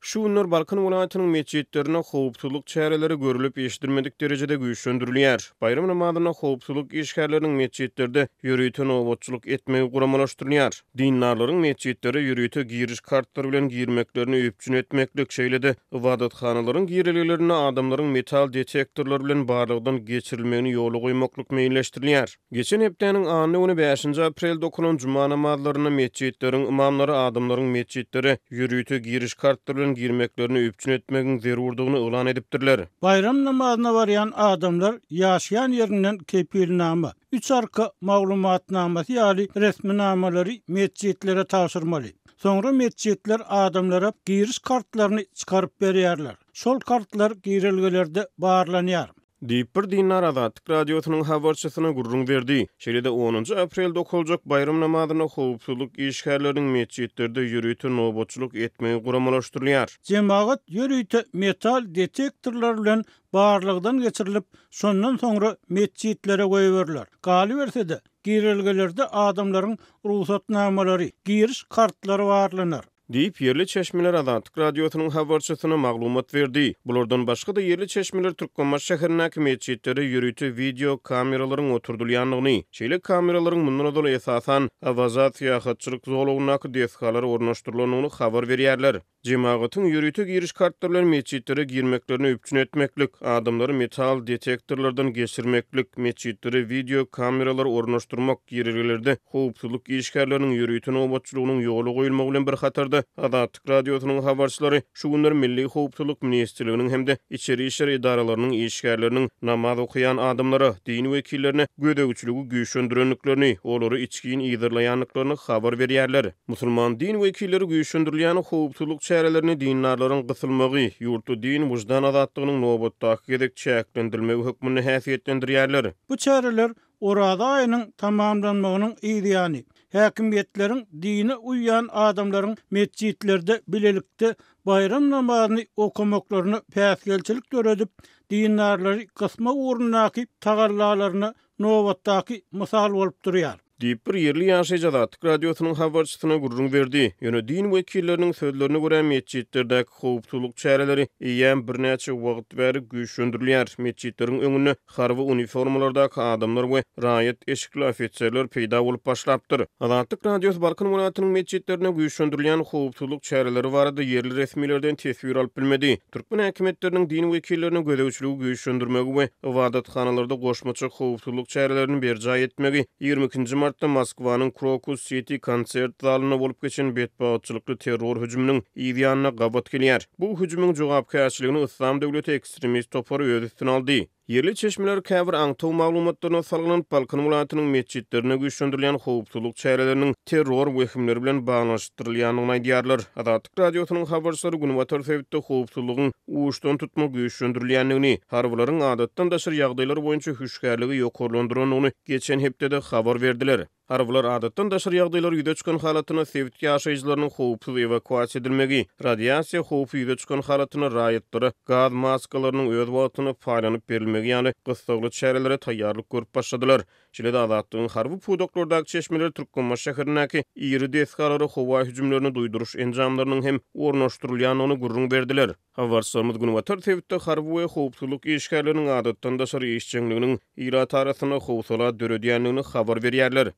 Şu günler Balkan welaýatynyň metjitlerinde howpsuzlyk çäreleri görlüp-eşidilmedik derejede güýçlendirilýär. Baýram namazynda howpsuzlyk işgärleriniň metjitlerde ýörite nobatçylyk etmegi guramalaşdyrylýar. Dindarlaryň metjitlere ýörite giriş kartlary bilen girmeklerini üpjün etmeklik, şeýle-de ybadathanalaryň girelgelerinde adamlaryň metal detektorlar bilen barlagdan geçirilmegini ýola goýmaklyk meýilleşdirilýär. Geçen hepdäniň anna güni, bäşinji aprelde okalan juma namazlarynda metjitleriň ymamlary adamlaryň metjitlere ýörite giriş kartlary bilen girmeklerini üpjün etmegiň zerurdygyny yglan edipdirler. Baýram namazyna barýan adamlar ýaşaýan ýerinden kepilnama, üç arka maglumatnamasy ýaly resminamalary metjitlere tabşyrmaly. Soňra metjitler adamlara giriş kartlaryny çykaryp berýärler. Şol kartlar girelgelerde barlanýar. Diýip, bir dindar Azatlyk Radiosynyň habarçysyna gürrüň berdi. Şeýle-de onunjy aprelde okaljak baýram namazynda howpsuzlyk işgärleriniň metjitlerde ýörite nobatçylyk etmegi guramalaşdyrylýar. Jemagat ýörite metal detektorlar bilen barlagdan geçirilip, şondan soňra metjitlere goýberiler. Galyberse-de, girelgelerde adamlaryň rugsatnamalary, giriş kartlary barlanar. Diýip, ýerli çeşmeler Azatlyk Radiosynyň habarçysyna maglumat berdi. Bulardan başga-da, ýerli çeşmeler Türkmenbaşy şäherindäki metjitlere ýörite wideo kameralaryň oturdylýandygyny, şeýle kameralaryň mundan ozal esasan Awaza syýahatçylyk zolagyndaky desgalara ornaşdyrylandygyny habar berýärler. Jemagatyň ýörite giriş kartlary bilen metjitlere girmeklerini üpjün etmeklik, adamlary metal detektorlardan geçirmeklik, metjitlere wideo kameralary ornaşdyrmak, girelgelerde howpsuzlyk işgärleriniň ýörite nobatçylygynyň ýola goýulmagy bilen bir hatarda, Azatlyk Radiosynyň habarçylary şu günler Milli howpsuzlyk ministrliginiň hem-de içeri işler edaralarynyň işgärleriniň namaz okaýan adamlara, din wekillerine gözegçiligi güýçlendirendiklerini, olary içgin yzarlaýandyklaryny habar berýärler. Musulman din wekilleri güýçlendirilýän howpsuzlyk çärelerini dindarlaryň gysylmagy, ýurtda din, wyždan azatlygynyň nobatdaky gezek çäklendirilmegi hökmünde häsiýetlendirýärler. Bu çäreler Oraza aýynyň tamamlanmagynyň yz ýany, häkimiýetleriň dine uýýan adamlaryň metjitlerde bilelikde baýram namazyny okamaklaryna päsgelçilik döredip, dindarlary gysmak ugrundaky tagallalaryna nobatdaky mysal bolup durýar. Diýip, bir ýerli ýaşaýjy Azatlyk Radiosynyň habarçysyna gürrüň berdi. Ýöne din wekilleriniň sözlerine görä, metjitlerdäki howpsuzlyk çäreleri eýýäm birnäçe wagt bäri güýçlendirilýär, metjitleriň öňünde harby uniformalardaky adamlar we raýat eşikli ofiserler peýda bolup başlapdyr. Azatlyk Radiosy Balkan welaýatynyň metjitlerinde güýçlendirilýän howpsuzlyk çäreleri barada ýerli resmilerden teswir alyp bilmedi. Türkmen häkimiýetleriniň din wekillerine gözegçiligi güýçlendirmegi we ybadathanalarda goşmaça howpsuzlyk çärelerini berjaý etmegi 22 nji martda Moskwanyň Krokus Siti konsert zalynda bolup geçen betbagtçylykly terror hüjüminiň yz ýanyna gabat gelýär. Bu hüjümiň jogapkärçiligini Yslam döwleti ekstremist topary öz üstüne aldy. Ýerli çeşmeler käbir aňtaw maglumatlaryna salgylanyp, Balkan welaýatynyň metjitlerinde güýçlendirilýän howpsuzlyk çäreleriniň terror wehimleri bilen baglanyşdyrylýandygyny aýdýarlar. Azatlyk Radiosynyň habarçylary günbatar sebitde howpsuzlygyň uçdantutma güýçlendirilýändigini, harbylaryň adatdan daşary ýagdaýlar boýunça hüşgärligi ýokarlandyrandygyny geçen hepdede habar berdiler. Harbylar adatdan daşary ýagdaýlar ýüze çykan halatynda sebit ýaşaýjylarynyň howpsuz ewakuasiýa edilmegi, radiasiýa howpy ýüze çykan halatynda raýatlara gaz maskalarynyň öz wagtynda paýlanyp berilmegi ýaly gyssagly çärelere taýýarlyk görüp başladylar. Şeýle-de Azatlygyň harby pudaklardaky çeşmeleri Türkmenbaşy şäherindäki iri desgalara howa hüjümlerini duýduryş enjamlarynyň hem ornaşdyrylýandygyny gürrüň berdiler. Habarçylarymyz günbatar sebitde harby we howpsuzlyk işgärleriniň adatdan daşary işjeňliginiň ilat arasynda howsala döredýändigini habar berýärler.